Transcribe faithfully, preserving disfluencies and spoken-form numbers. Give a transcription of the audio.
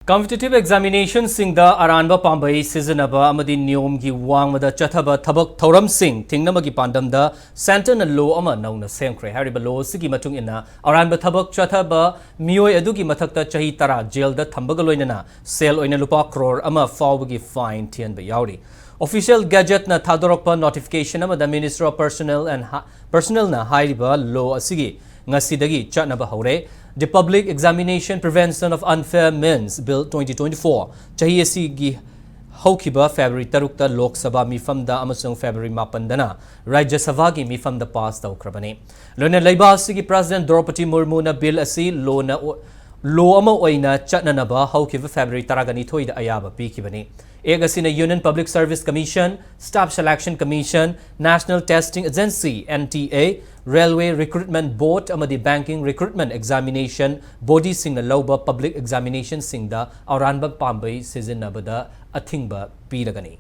Competitive examinationꯁꯤꯡꯗ ꯑꯔꯥꯟꯕ ꯄꯥꯝꯕꯩ ꯁꯤꯖꯤꯟꯅꯕ ꯑꯃꯗꯤ ꯅꯤꯌꯣꯝꯒꯤ ꯋꯥꯡꯃꯗ ꯆꯠꯊꯕ ꯊꯕꯛ ꯊꯧꯔꯝꯁꯤꯡ ꯊꯤꯡꯅꯕꯒꯤ ꯄꯥꯟꯗꯝꯗ centreꯅ law ꯑꯃ ꯅꯧꯅ ꯁꯦꯝꯈ꯭ꯔꯦ꯫ ꯍꯥꯏꯔꯤꯕ law ꯑꯁꯤꯒꯤ ꯃꯇꯨꯡ ꯏꯟꯅ ꯑꯔꯥꯟꯕ ꯊꯕꯛ ꯆꯠꯊꯕ ꯃꯤꯑꯣꯏ ꯑꯗꯨꯒꯤ ꯃꯊꯛꯇ ꯆꯍꯤ ꯇꯔꯥ jailꯗ ꯊꯝꯕꯒ ꯂꯣꯏꯅꯅ ꯁꯦꯜ ꯑꯣꯏꯅ ꯂꯨꯄꯥ ꯀ꯭ꯔꯣꯔ ꯑꯃ ꯐꯥꯎꯕꯒꯤ fine ꯊꯤꯍꯟꯕ ꯌꯥꯎꯔꯤ꯫ Official Gazetteꯅ ꯊꯥꯗꯣꯔꯛꯄ notification ꯑꯃꯗ Minister of Personnel and Personnelꯅ ꯍꯥꯏꯔꯤꯕ law ꯑꯁꯤꯒꯤ ꯉꯁꯤꯗꯒꯤ ꯆꯠꯅꯕ ꯍꯧꯔꯦ꯫ The Public Examination Prevention of Unfair Means Bill twenty twenty-four ꯆꯍꯤ ꯑꯁꯤꯒꯤ ꯍꯧꯈꯤꯕ February ꯇꯔꯨꯛꯇ ꯂꯣꯛ ꯁꯚꯥ ꯃꯤꯐꯝꯗ ꯑꯃꯁꯨꯡ February ꯃꯥꯄꯟꯗꯅ ꯔꯥꯖ꯭ꯌ ꯁꯚꯥꯒꯤ ꯃꯤꯐꯝꯗ pass ꯇꯧꯈ꯭ꯔꯕꯅꯤ꯫ ꯂꯣꯏꯅ ꯂꯩꯕꯥꯛ ꯑꯁꯤꯒꯤ President ꯗ꯭ꯔꯧꯄꯗꯤ ꯃꯨꯔꯃꯨꯅ bill ꯑꯁꯤ lawꯅ law ꯑꯃ ꯑꯣꯏꯅ ꯆꯠꯅꯅꯕ ꯍꯧꯈꯤꯕ February ꯇꯔꯥꯒ ꯅꯤꯊꯣꯏꯗ ꯑꯌꯥꯕ ꯄꯤꯈꯤꯕꯅꯤ꯫ Act ꯑꯁꯤꯅ Union Public Service Commission, Staff Selection Commission, National Testing Agency, NTA, Railway Recruitment Board ꯑꯃꯗꯤ Banking Recruitment Examination Bodyꯁꯤꯡꯅ ꯂꯧꯕ public examinationꯁꯤꯡꯗ ꯑꯔꯥꯟꯕ ꯄꯥꯝꯕꯩ ꯁꯤꯖꯤꯟꯅꯕꯗ ꯑꯊꯤꯡꯕ ꯄꯤꯔꯒꯅꯤ꯫